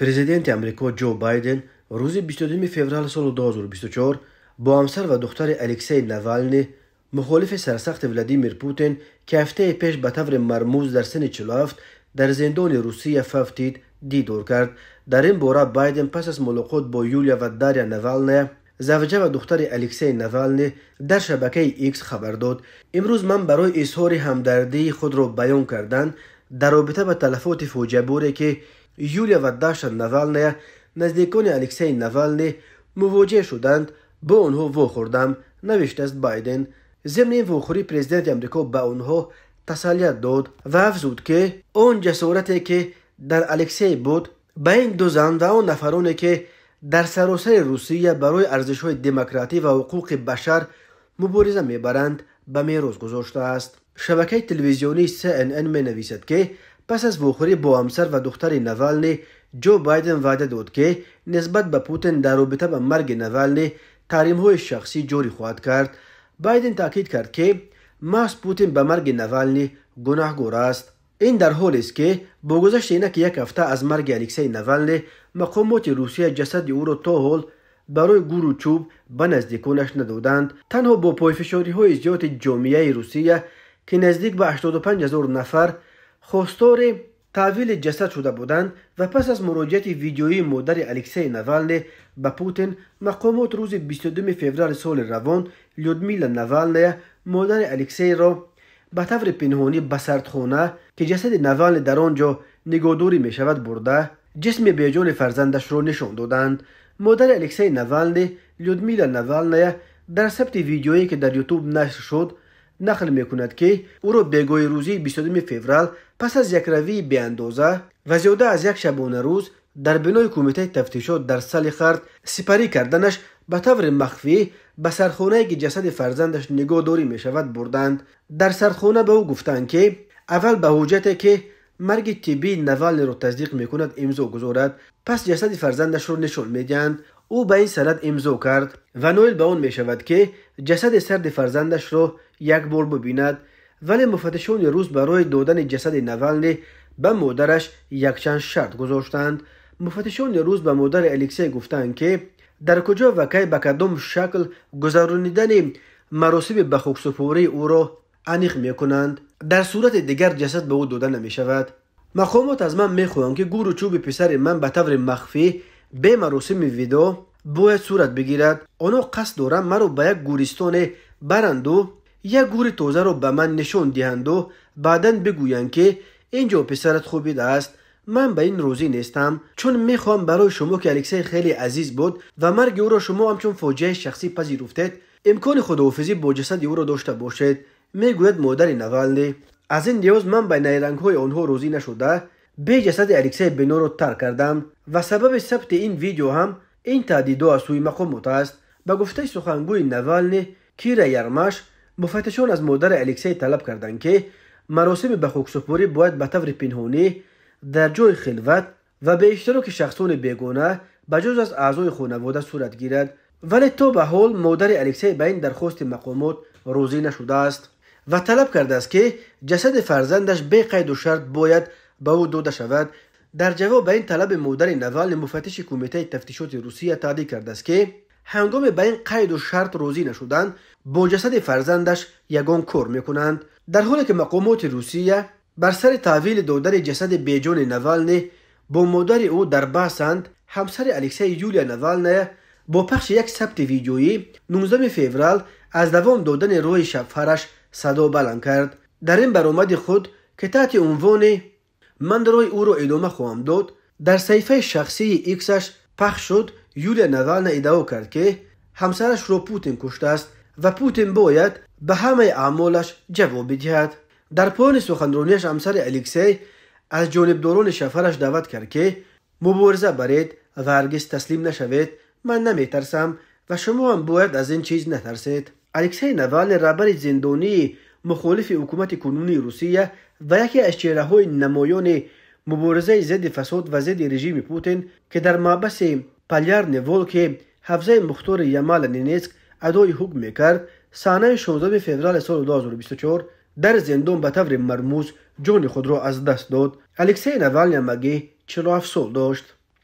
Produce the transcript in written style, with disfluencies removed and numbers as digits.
Президенти Амрико Ҷо Байден рӯзи 22 феврал соли 2024 бо ҳамсар ва духтари Алексей Навални, мухолифи сарсахти Владимир Путин, ки ҳафтаи пеш ба таври мармуз дар синни 47 дар зиндони Русия фавтид, дидор кард. Дар ин бора Байден пас аз мулоқот бо Юлия ва Дарья Навалная, завҷа ва духтари Алексей Навални, дар шабакаи Икс хабар дод. Имрӯз ман барои изҳори ҳамдардии худро баён кардан дар робита ба талафоти фоҷиаборе, ки Юлия ва Даша Навалная, наздикони Алексей Навални, мувоҷеҳ шуданд, бо онҳо вохӯрдам, навиштааст Байден. Зимни ин вохӯрӣ президенти Амрико ба онҳо тасаллият дод ва афзуд, ки он ҷасорате, ки дар Алексей буд, ба ин ду зан ва он нафароне, ки дар саросари Русия барои арзишҳои демократӣ ва ҳуқуқи башар мубориза мебаранд, ба мерос гузоштааст. Шабакаи телевизионии CNN менависад, ки пас аз вохӯрӣ бо ҳамсар ва духтари Навални, Ҷо Байден ваъда дод, ки нисбат ба Путин дар робита ба марги Навални таҳримҳои шахсӣ ҷорӣ хоҳад кард. Байден таъкид кард, ки маҳз Путин ба марги Навални гунаҳгор аст. Ин дар ҳолест, ки бо гузашти инак як ҳафта аз марги Алексей Навални, мақомоти Русия ҷасади ӯро то ҳол барои гуру чӯб ба наздиконаш надоданд. Танҳо бо пойфишориҳои зиёди ҷомеаи Русия, ки наздик ба 85 ҳазор нафар хостори таҳвили ҷасад шуда буданд, ва пас аз муроҷиати видеоии модари Алексей Навални ба Путин, мақомот рӯзи 22 феврали соли равон Людмила Навалная, модари Алексейро, ба таври пинҳонӣ ба сардхона, ки ҷасади Навални дар он ҷо нигоҳдорӣ мешавад, бурда, ҷисми беҷони фарзандашро нишон доданд. Модари Алексей Навални, Людмила Навалная, дар сабти видеое, ки дар Ютуб нашр шуд, нақл мекунад, ки ӯро бегоҳи рӯзии 22 феврал пас аз якравии беандоза ва зиёда аз як шабонарӯз дар бинои кумитаи тафтишот дар Салихард сипарӣ карданаш ба таври махфӣ ба сардхонае, ки ҷасади фарзандаш нигоҳдорӣ мешавад, бурданд. Дар сардхона ба ӯ гуфтанд, ки аввал ба ҳуҷҷате, ки марги тиббии Навалниро тасдиқ мекунад, имзо гузорад, пас ҷасади фарзандашро нишон медиҳанд. Ӯ ба ин санад имзо кард ва ноил ба он мешавад, ки ҷасади сарди фарзандашро як бор бибинад. Вале муфаттишони рус барои додани ҷасади Навални ба модараш якчанд шарт гузоштанд. Муфаттишони рус ба модари Алексей гуфтанд, ки дар куҷо ва кай ба кадом шакл гузаронидани маросими ба хоксупории ӯро аниқ мекунанд. Дар сурати дигар ҷасад ба ӯ дода намешавад. Мақомот аз ман мехоҳанд, ки гуру чӯби писари ман ба таври махфӣ бе маросими видео бояд сурат бигирад. Онҳо қасд доранд маро ба як гӯристоне баранду як гӯри тозаро ба ман нишон диҳанду баъдан бигӯянд, ки ин ҷо писарат хобидааст. Ман ба ин розӣ нестам, чун мехоҳам барои шумо, ки Алексей хеле азиз буд ва марги ӯро шумо ҳамчун фоҷиаи шахсӣ пазируфтед, имкони худоҳофизӣ бо ҷасади ӯро дошта бошед, мегӯяд модари Навални. Аз ин лиҳоз ман ба найрангҳои онҳо розӣ нашуда, бе ҷасади Алексей биноро тарк кардам ва сабаби сабти ин видео ҳам ин таҳдидҳо аз сӯи мақомот аст. Ба гуфтаи сухангӯи Навални Кира Ярмаш, муфаттишон аз модари Алексей талаб карданд, ки маросими ба хоксупорӣ бояд ба таври пинҳонӣ дар ҷои хилват ва бе иштироки шахсони бегона ба ҷуз аз аъзои хонавода сурат гирад. Вале то ба ҳол модари Алексей ба ин дархости мақомот розӣ нашудааст ва талаб кардааст, ки ҷасади фарзандаш бе қайду шарт бояд ба ӯ дода шавад. Дар ҷавоб ба ин талаби модари Навални, муфаттиши кумитаи тафтишоти Русия таҳдид кардааст, ки ҳангоме ба ин қайду шарт розӣ нашуданд, бо ҷасади фарзандаш ягон кор мекунанд. Дар ҳоле ки мақомоти Русия бар сари таҳвили додани ҷасади беҷони Навални бо модари ӯ дар баҳсанд, ҳамсари Алексей Юлия Навалная бо пахши як сабти видеоӣ 19 феврал аз давом додани роҳи шавҳараш садо баланд кард. Дар ин баромади худ, ки таҳти унвони «Ман роҳи ӯро идома хоҳам дод» дар саҳифаи шахсии Иксаш пахш шуд, Юлия Навална иддао кард, ки ҳамсарашро Путин куштааст ва Путин бояд ба ҳамаи аъмолаш ҷавоб бидиҳад. Дар поёни суханронияш ҳамсари Алексей аз ҷонибдорони шавҳараш даъват кард, ки мубориза баред ва ҳаргиз таслим нашавед. Ман наметарсам ва шумо ҳам бояд аз ин чиз натарсед. Алексей Навални, раҳбари зиндонии мухолифи ҳукумати кунунии Русия ва яке аз чеҳраҳои намоёни муборизаи зидди фасод ва зидди режими Путин, ки дар маҳбаси Полярный Волки ҳавзаи мухтори Ямало-Ненецк адои ҳукм мекард, саҳнаи 16 феврали соли 2024 дар зиндон ба таври мармуз ҷони худро аз даст дод. Алексей Навални ҳамагӣ 47 сол дошт.